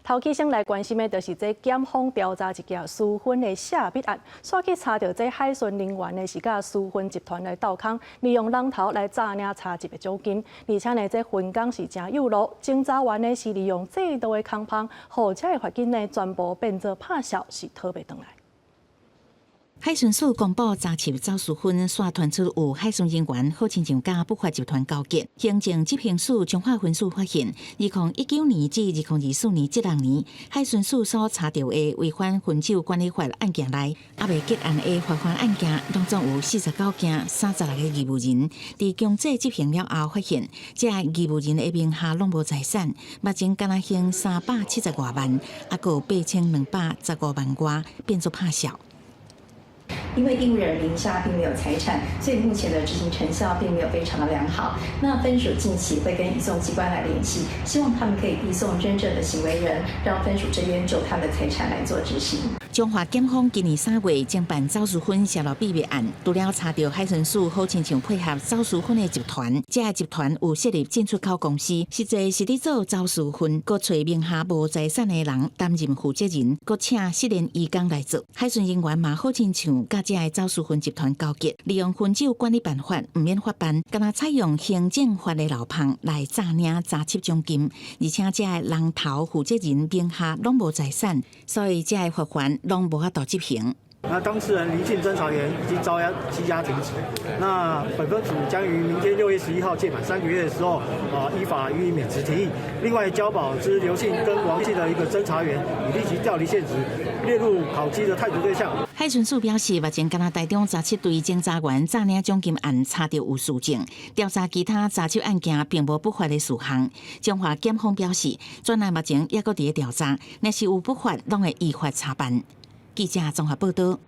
頭起先來關心的，就是這檢方調查一件私分的泄密案，煞去查著這海巡人員呢是佮私分集團來鬥空，利用人頭來詐領查緝的獎金，而且呢，這分工是誠幼路，偵查員呢是利用制度的空縫，予這个罰金呢全部變做拍數，是討袂轉來。海巡署公布查緝走私分，煞傳出有海巡人員好親像佮不法集團勾結。行政執行署彰化分署發現，2019年至2024年這6年，海巡署所查著的違反薰酒管理法案件內，猶未結案的罰鍰案件，當中有49件，36個義務人，佇強制執行了後，發現這義務人的名下攏無財產，目前敢若還370外萬，猶閣有8215萬外變做拍數。因為義務人名下並沒有財產，所以目前的執行成效並沒有非常的良好。那分署近期會跟移送機關來聯繫，希望他們可以移送真正的行為人，讓分署這邊就他們的財產來做執行。彰化檢方今年3月偵辦走私分洩露秘密案，除了查著海巡署好親像配合走私分的集團，這个集團有設立進出口公司，實際是佇做走私分，閣揣名下無財產的人擔任負責人，閣請失聯移工來做。海巡人員嘛好親像佮這个走私分集團勾結，利用薰酒管理辦法毋免法辦，敢若採用行政法的漏縫來詐領查緝獎金，而且這个人頭負責人名下攏無財產，所以這个罰鍰攏無法度執行。那當事人林姓偵查員已經遭羈押停職。那本分署將於明天6月11號屆滿3個月的時候，依法予以免職停役。另外，交保之劉姓跟王姓的一個偵查員，已立即調離現職，列入考績的汰除對象。海巡署表示，目前敢若台中17隊偵查員詐領獎金案查著有事證，調查其他查緝案件並無不法的事項。彰化檢方表示，專案目前猶閣佇咧調查，若是有不法，攏會依法查辦。記者綜合報道。